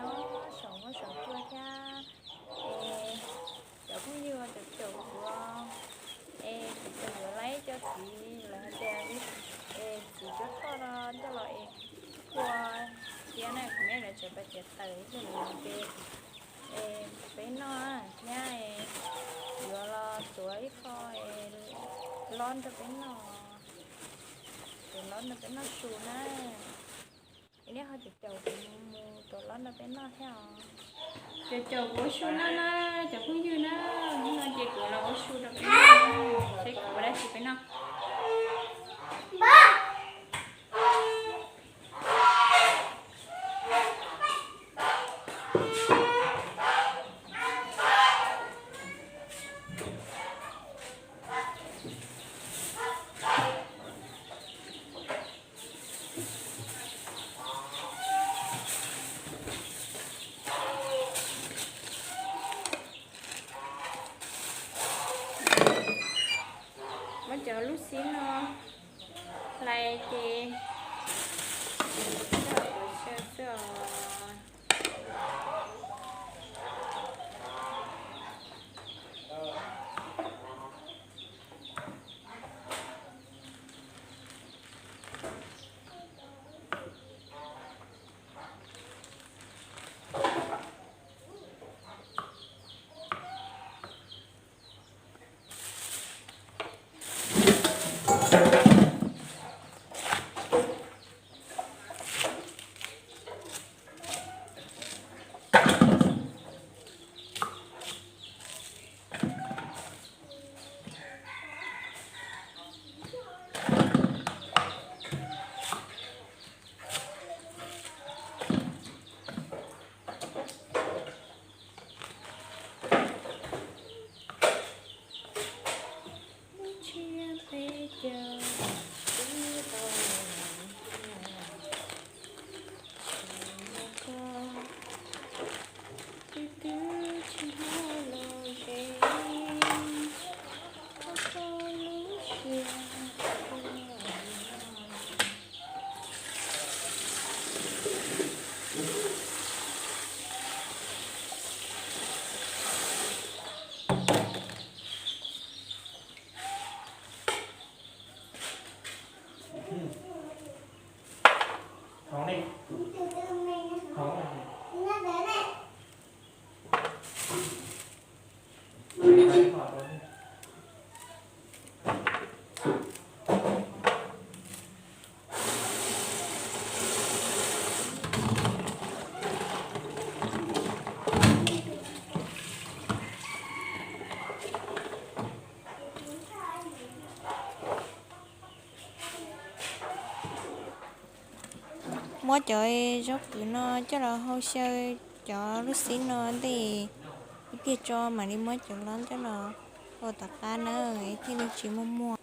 nyob saum huab saum cua thiab. Es cov phooj ywg uas caum kuv, es kuv tseem yuav laib cov txiv lawv hais tias, es txiv cuab thoj no coj los es ua thiab na, kuv me lawv tseem pais tiav tawm ib pliag ces es peb noj thiab, yuav los tuav ib qho es lob nrog peb noj, tuav lob nrog peb noj su na. Es nej ho caum kuv mus tuav lob nrog peb noj thiab os. Caum caum kuv ua su noj na, cov phooj ywg na, hnub no ces kuv los ua su rau peb noj, seb kuv ua dab tsi peb noj. Muab cov lub xib no hlais ces coj los xyaw xwb os. Muab cov zaub qhwv no coj los hau xyaw cov lub xib no ntej ib pliag tso mam li muab cov lob coj los ua tom qab na, thiaj li tsis muaj muag.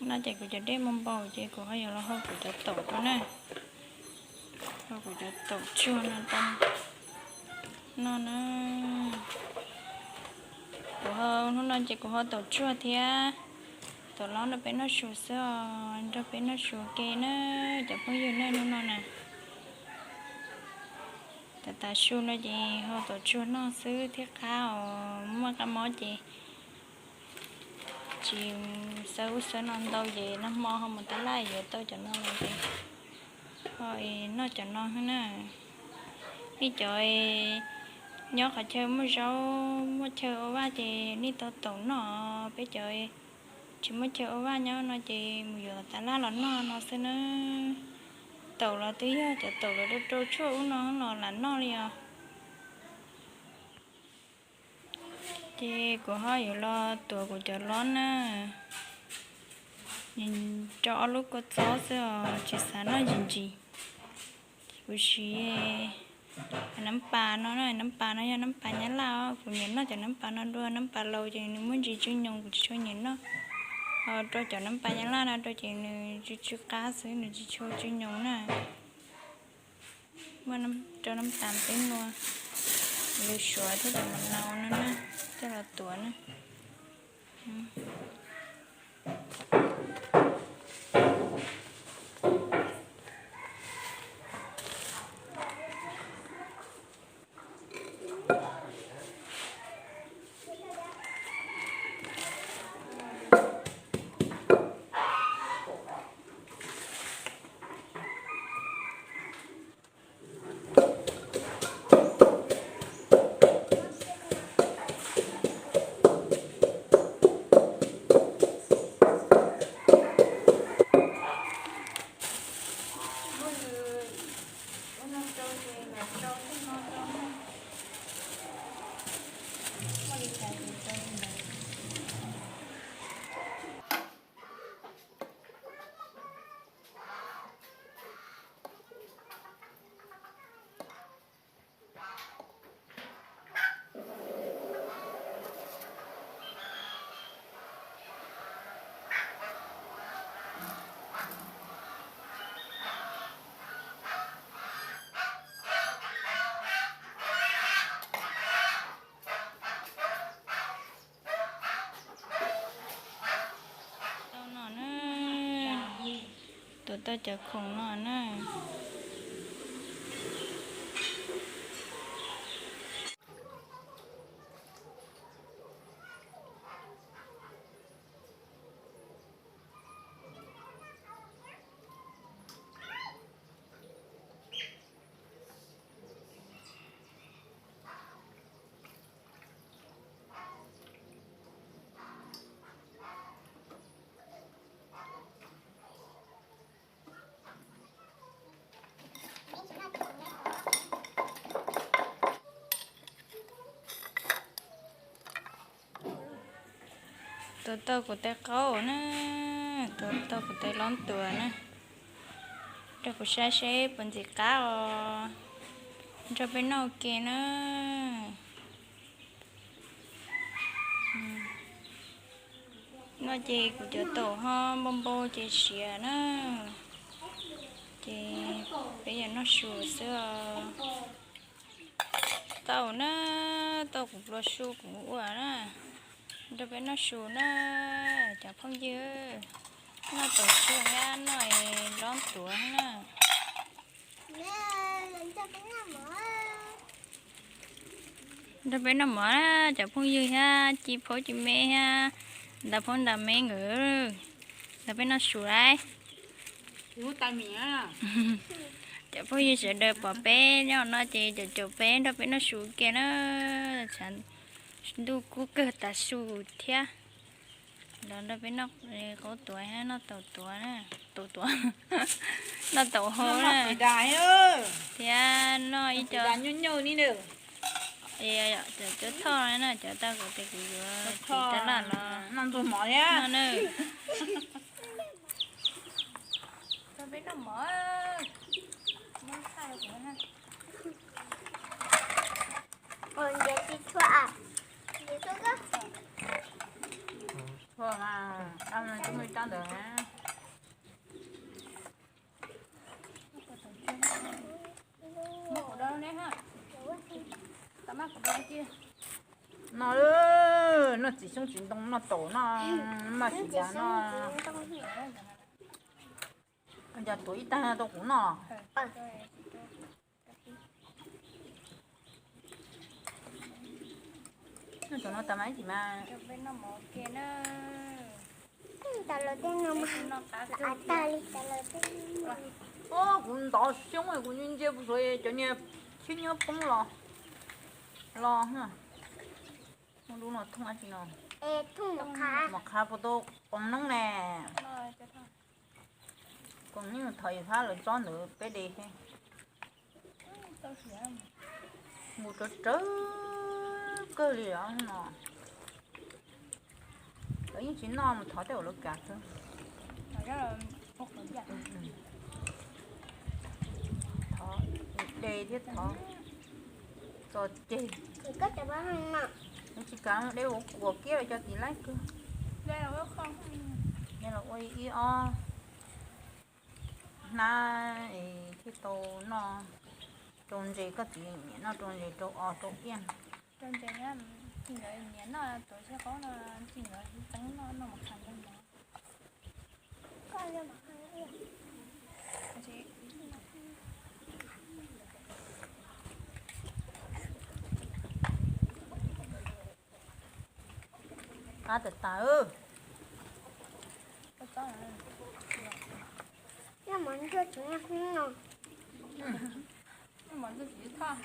No ces kuv cov dej mus npaum ces kuv ho yuav los hau kuv cov taum rau na. Hau kuv cov taum tsuag no rau noj na. Kuv ho, hnub no ces kuv ho taum tsuag thiab taum lob nrog peb noj su xwb os, nrog peb noj su ke na cov phooj ywg na hnub no na. Tav tav su no ces ho taum tsuag noj xwb thiab qab os, muaj qab mob ces tsis xav ub xav no ntau ces nag hmo ho mus tab laj yuav tau cov no los ces ho noj cov no xwb na. Nej cov nyob qhov chaw muaj zaub muaj chaw ua vaj ces nej tau taum noj, peb cov Tsis muaj chaw ua vaj nyob no ces mus yuav tav laj los noj no xwb na. Taum los twb yog cov taum los rau rau tshuaj ub no los lam noj li os. Ces kuv ho yuav los tuav kuv cov lob na. Rau ob lub kua txob xwb os, tsis xav noj ntsis ntsis. Kuv siv nab pas no na, nab pas no yog nab pas nyab laj os, kuv nyiam noj cov nab pas no dua, nab pas laus ces nws muaj ntsis tsw nyoos kuv tsis tshua nyiam noj. Ho rau cov nab pas nyab laj no rau ces nws tsw tsw qab xwb, nws tsis tshua tsw nyoos na. Muaj rau nab pas peb nua, lws suav thiab cov mos laus no na, coj los tuav na. Tau no na, tuav tau cov khoom no na. Tuav tau kuv tais qaub na, tuav tau kuv tais lob tuav na, rau kuv saib seb puas ntxim qab os, nrog peb noj ua ke na. No ces kuv cov taum ho npau npau ces siav na, ces peb yuav noj su xwb os. Tau na, tau kuv plua su kuv ua na, nrog peb noj su na, cov phooj ywg, noj taum su thiab noj lob tuav na. Nrog peb noj mov na, cov phooj ywg thiab ci phaub ci me thiab nta phaub nta me nkawd, nrog peb noj su lauj. Cov phooj ywg sawv daws pom peb nyob no ces caum caum peb nrog peb noj su ke na, tshav ntuj kub kawg tas su thiab. Los nrog peb noj qaub tuav thiab noj taum tuav, taum tuav, noj taum hau na, thiab noj ib co, cov cuab thoj na, cov tau kuv tias kuv yuav tiv tab laj los noj ntxuag mov thiab no na. Peb noj mov. Tshuaj mas, dab no twb muaj ib rab ntawd na. Noj, noj txiv xyoob txiv ntoo, noj taum, noj maj txiv dav, noj, noj tuav ib tag tau kuv noj. Noj cov no tas mas ib chim mas. Kuv ntov xyoob kuv ntsia puag saum cov niag khib nyob poob los, los, muaj lub no thooj dab tsi no. Mus qha puas tau qoos noob ne? Koom nej mus thov yawm hab lawv tsob ntawd peb de thiab. Mus tsawv tsawv kawg li os no. Lawv yeej tsis noj, mus thov tej uas lawv kav xwb. Thov de thiab thov txo ceg. Tsis kav de ua kuam kiab los cov tim laib kawg. De los ua ib ob hnab es thiaj tau noj. Rau ntses, koj txiv nyiam noj rau ntses rau os rau iaj. Rau ntses, tsis nkawd nyiam noj tuav xyab qaub no, tsis nkawd tsis txeeb noj, noj mus qhas ntawd mov. Qab tas tas. Noj mov ntsuag tsis noj hnub no. Noj mov ntsuag tsis thoj.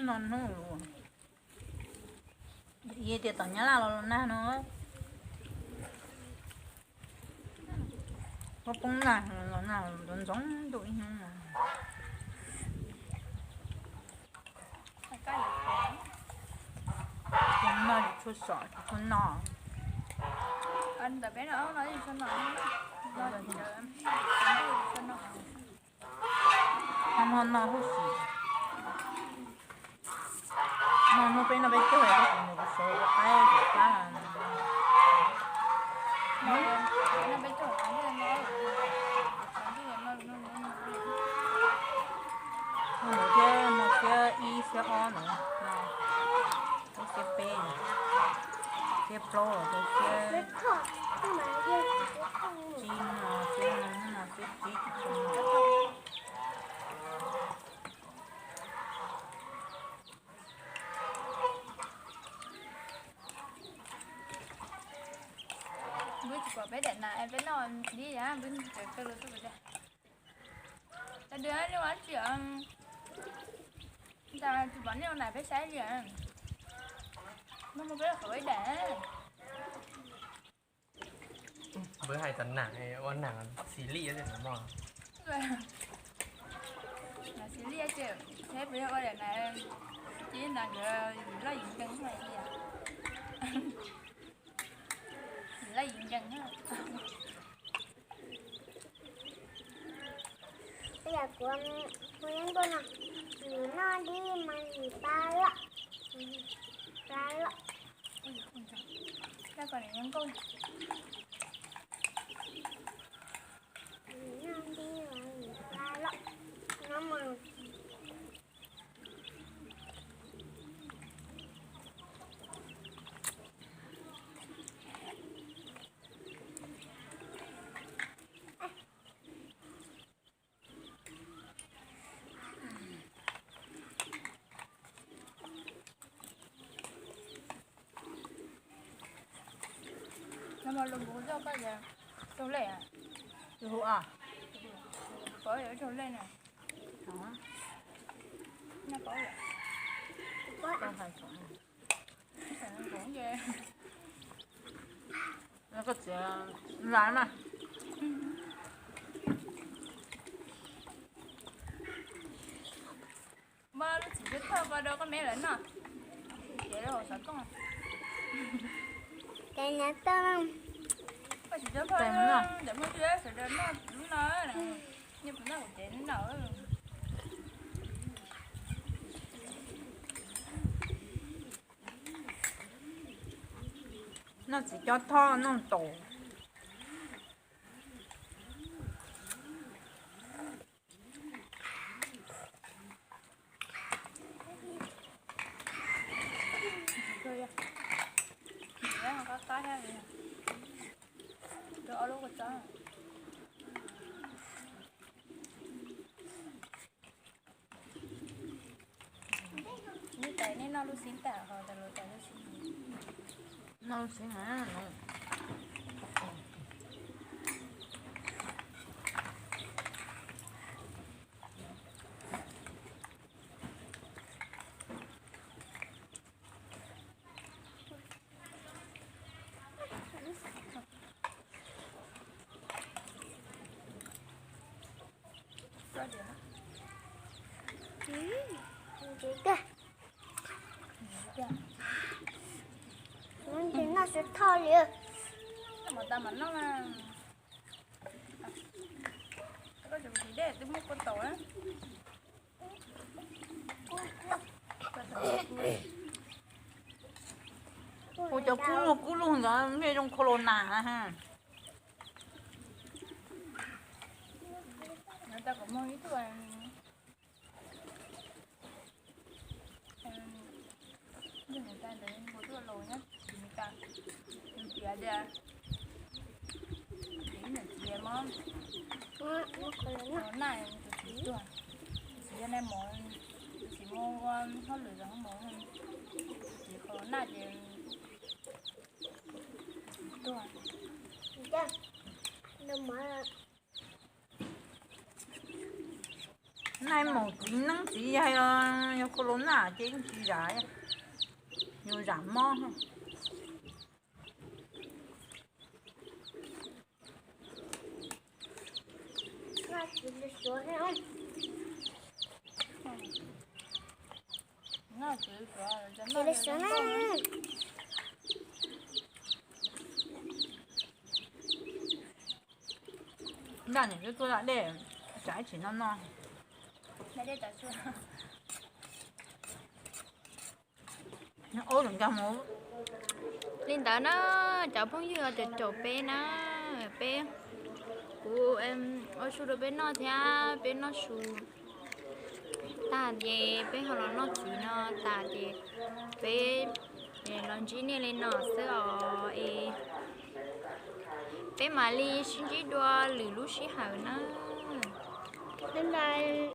No hnub, yog tias tom Nyab Laj los los nag no, poob poob nag los nag ntxoov ntxoov ntuj ib hnub no. Tsis tshua som, tsis tshua noj. Ntawm peb no, no tsis tshua noj, no tsis tshua noj. Noj noj huv si. Noj hnub peb noj peb caug, tab sis nws kuv sawv ua qaib ua qab. Noj peb caug, noj thiab, noj thiab ib xiab ob ntawd, ib xiab peb, xiab plaub los rau xiab tsib no, xiab no, xiab tsib. Npwb tsis pom peb daim nas peb noj li, npwb tseem qw lus tuaj pem tias, sawv daws nej ua dab tsi os? Ntawd tsis pom nej ua nas peb saib li. Muab muab peb qhwv ib daim. Npwb hais txog nas, ua nas xis lij no. Nas xis lij ces, peb ua daim nas, ces nas nkawd loj yim nkeeg li. Loj yim nkeeg. Yam kuv, kuv yeej npau no, nws noj dib mas nws pab loj, pab loj. Nws noj dib mas nws pab loj, no mas. No mas lus npus zoj koj yog raug lej a? Hu a, pov yog raug lej na. Koj txiv lais mas. Muab lub txiv cuab thoj ko rau koj me lawv noj. Ces rau hauv xov tooj. Ces nyob toj. Koj txiv cuab thoj ntawm muaj ntsuab sawv daws noj lub no. Nyob puas noj kuv cev noj. Noj txiv cuab thoj noj taum. Neb tais neb noj lub xib tag ho tas lus tais lub xib. Noj lub xib na. Tsis tiag. Noj tsis thoj li. Mas tas mas noj na. Koj cov txiv dej twb muab kua taus na. Ua cov kub muag kub lug ntawd mej zoo khau los nas na. Tau kom muag ib tug. Ntawd mus tuaj laus nyob tsis Meskas, nws piav tias, piav ib niam txiv mob, naj tus txiv tuag, txiv yog nai mov, txiv mus ua hauj lwm los hauj mov, txiv qhov naj ces tuag. Nai mov txiv neeb txiv yaig, yog khau los nas ces yeej tsis zam, yus zam mob. Naj niam twb tuaj da dej, tsam ib tsis noj noj. Li ntawd na, cov phooj ywg, caum caum peb na, peb, kuv ua su rau peb noj thiab, peb noj su tag ces peb ho los noj txiv no tas ces peb los ntsib nej li no xwb os. Es peb mam li sib ntsib dua lwm lub sij hawm na. Bye bye.